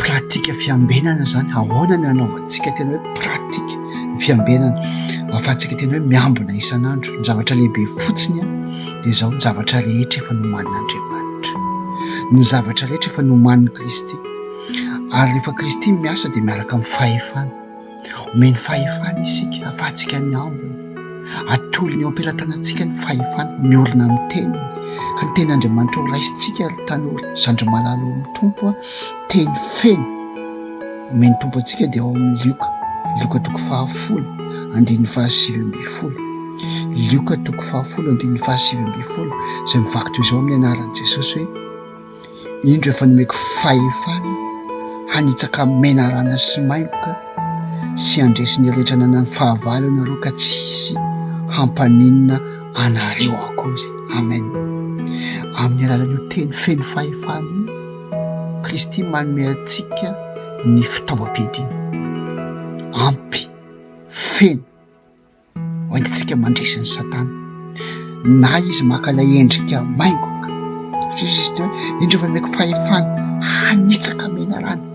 Pratika fiambenana izany, ahoana no hanaovantsika tena hoe pratika ny fiambenana, ahafahantsika tena hoe miambina isan'andro. Ny zavatra lehibe fotsiny dia izao, ny zavatra rehetra efa nomanin'Andriamanitra. Ny zavatra rehetra efa nomanin'i Kristy. Ary rehefa Kristy miasa dia miaraka amin'ny fahefana. Omeny fahefana isika ahafahantsika miambina. Atolony eo am-pelatanantsika ny fahefana miorina amin'ny Teniny. Ka ny Tenin'Andriamanitra ho raisintsika ry tanora, zandry malala ao amin'ny Tompo a, teny feno omen'ny Tompo antsika dia ao amin'ny Lioka, Lioka toko fahafolo, andininy fahasivy ambin'ny folo. Lioka toko fahafolo, andininy fahasivy ambin'ny folo, izay mivaky toy izao amin'ny anaran'i Jesosy hoe, Indro efa nomeko fahefana hanitsaka menarana sy maingoka sy handresy ny rehetra ananan'ny fahavalo ianareo ka tsy hisy hampaninona anareo akory. Amen. Amin'ny alalan'io teny feno fahefana io, Kristy manome antsika ny fitaovam-piadiana ampy, feno. Hoentintsika mandresy an'i Satana. Na izy maka ilay endrika maingoka. Satria izy teo hoe, indreo fa nomeko fahefana hanitsaka menarana.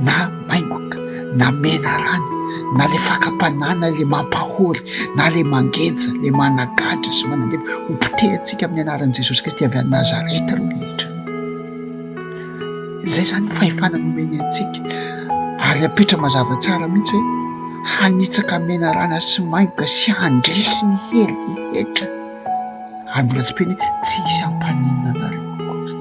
Na maingoka, na menarana, na ilay fakam-panahy, na ilay mampahory, na ilay mangeja, ilay managadra sy manandevo. Hopotehantsika amin'ny anaran'i Jesosy Kristy avy any Nazareta ireo rehetra. Izay izany ny fahefana nomeny antsika. Ary apetra mazava tsara mihitsy hoe hanitsaka menarana sy maingoka sy handresy ny hery rehetra. Ary mbola tsipihiny hoe tsy hisy hampaninona anareo akory.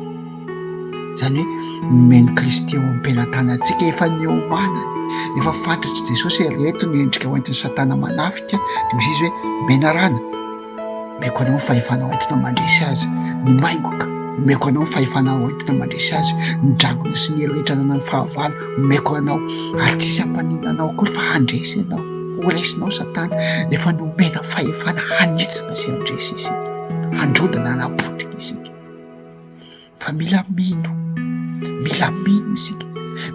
Izany hoe nomen'i Kristy eo am-pelatanantsika, efa niomanany, efa fantatr'i Jesosy hoe ireto ny endrika hoentin'i Satana manafika, dia hoy izy hoe menarana. Omeko anao ny fahefana hoentina mandresy azy, ny maingoka, omeko anao ny fahefana hoentina mandresy azy, ny dragona sy ny hery rehetra ananan'ny fahavalo, omeko anao, ary tsy hisy hampaninona anao akory fa handresy ianao, ho resinao Satana, efa nomena fahefana hanitsaka sy handresy isika, handrodana hanapotika isika. Fa mila mino, mila mino isika,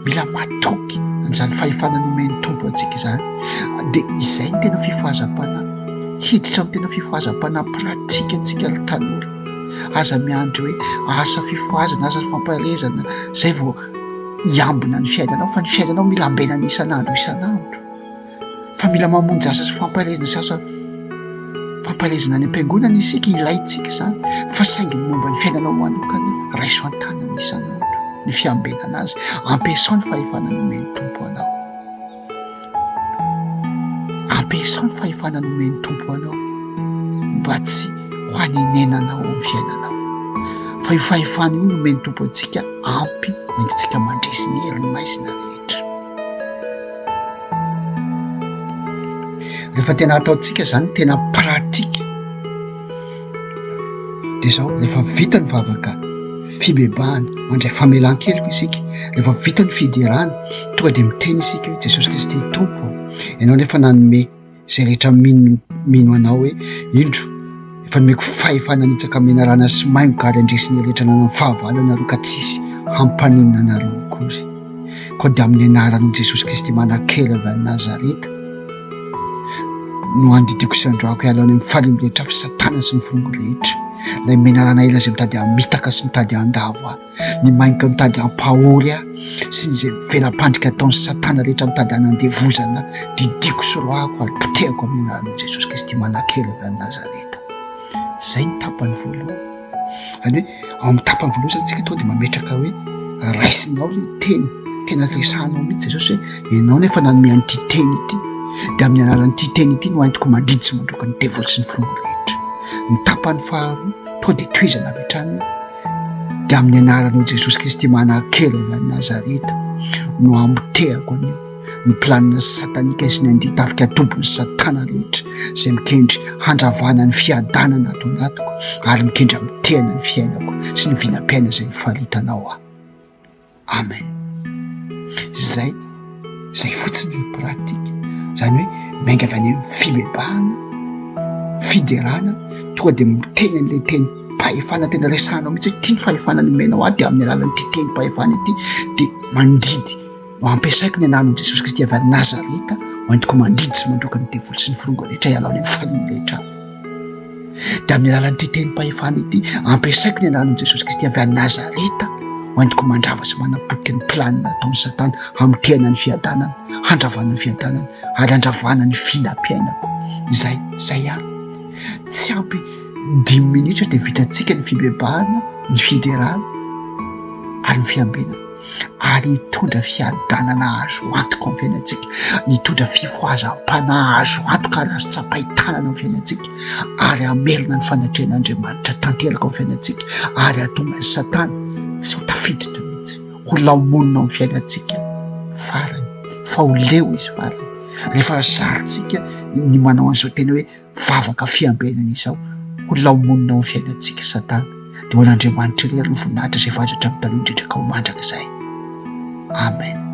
mila matoky an'izany fahefana nomen'ny Tompo antsika izany. Dia izay no tena fifohazam-panahy. Hiditra amin'ny tena fifohazam-panahy pratika antsika ry tanora. Aza miandry hoe asa fifohazana, asa fampaherezana, izay vao hiambina ny fiainanao, fa ny fiainanao mila ambenana isan'andro isan'andro. Fa mila mamonjy asa sy fampaherezana sy asa fampaherezana any am-piangonana isika, ilaintsika izany, fa saingy ny momba ny fiainanao manokana, raiso an-tanana isan'andro ny fiambenana azy, ampiasao ny fahefana nomen'ny Tompo anao. Ampiasao ny fahefana nomen'ny Tompo anao mba tsy ho hanenenanao amin'ny fiainanao. Fa io fahefana io nomen'ny Tompo antsika ampy hoentintsika mandresy ny herin'ny maizina rehetra. Rehefa tena ataontsika izany tena pratique dia izao, rehefa vita ny vavaka fibebahana, mandray famelan-keloka isika, rehefa vita ny fiderana, tonga dia miteny isika hoe Jesosy Kristy Tompo, Ianao nefa nanome izay rehetra mino mino Anao hoe indro efa nomeko fahefana hanitsaka menarana sy maingoka ary handresy ny rehetra ananan'ny fahavalo ianareo ka tsy hisy hampaninona anareo akory. Koa dia amin'ny anaranao Jesosy Kristy manan-kery avy any Nazareta no andidiako sy androako hiala any amin'ny farihy rehetra avy Satana sy ny forongony rehetra, ilay menarana ela izay mitady hamitaka sy mitady handavo ahy, ny maingoka mitady hampahory ahy sy ny izay vela-pandrika ataon'i Satana rehetra mitady hanandevozana ahy, didiako sy roahako ary potehako amin'ny anaranao Jesosy Kristy manan-kery avy any Nazareta. Izay ny tapany voalohany. Izany hoe ao amin'ny tapany voalohany izany tsika tonga dia mametraka hoe raisinao ilay teny, tena resahanao mihitsy Jesosy hoe ianao nefa nanome an'ity teny ity, dia amin'ny alalan'ity teny ity no entiko mandidy sy mandroaka ny devoly sy ny firongo rehetra. Ny tapany faharoa tonga dia tohizana avy hatrany hoe dia amin'ny anaranao Jesosy Kristy manan-kery avy any Nazareta no hamotehako an'io ny planina satanika sy ny andian-tafika tompony satana rehetra izay mikendry handravana ny fiadanana ato anatiko ary mikendry hamotehana ny fiainako sy ny vinam-piaina izay nifaritanao ahy. Amen. Izay, izay fotsiny ilay pratique. Izany hoe miainga avy any amin'ny fibebahana, fiderana, tonga dia miteny an'ilay tenim-pahefana tena resahanao mihitsy hoe ity ny fahefana nomenao ahy dia amin'ny alalan'ity tenim-pahefana ity dia mandidy no ampiasaiko ny anaran'i Jesosy Kristy avy any Nazareta ho entiko mandidy sy mandroaka ny devoly sy ny firongo rehetra hiala any amin'ny farihy rehetra avy. Dia amin'ny alalan'ity tenim-pahefana ity, ampiasaiko ny anaran'i Jesosy Kristy avy any Nazareta. Hoentiko mandrava sy manapotika ny planina ataon'i Satana hamotehana ny fiadanana, handravana ny fiadanana ary handravana ny vinam-piainako. Izay, izay ihany. Tsy ampy dimy minitra dia vitantsika ny fibebahana, ny fiderana ary ny fiambenana. Ary hitondra fiadanana azo antoka ao amin'ny fiainantsika, hitondra fifohazam-panahy azo antoka ary azo tsapain-tanana ao amin'ny fiainantsika, ary hamerina ny fanatrehan'Andriamanitra tanteraka ao amin'ny fiainantsika, ary hahatonga an'i Satana tsy ho tafiditra mihitsy, ho lao monina ao amin'ny fiainantsika farany, fa ho leo izy farany. Rehefa zarintsika ny manao an'izao tena hoe vavaka fiambenana izao, ho lao monina ao amin'ny fiainantsika Satana, dia ho an'Andriamanitra irery ny voninahitra izay efa azo hatramin'ny taloha indrindra ka ho mandrakizay. Amen.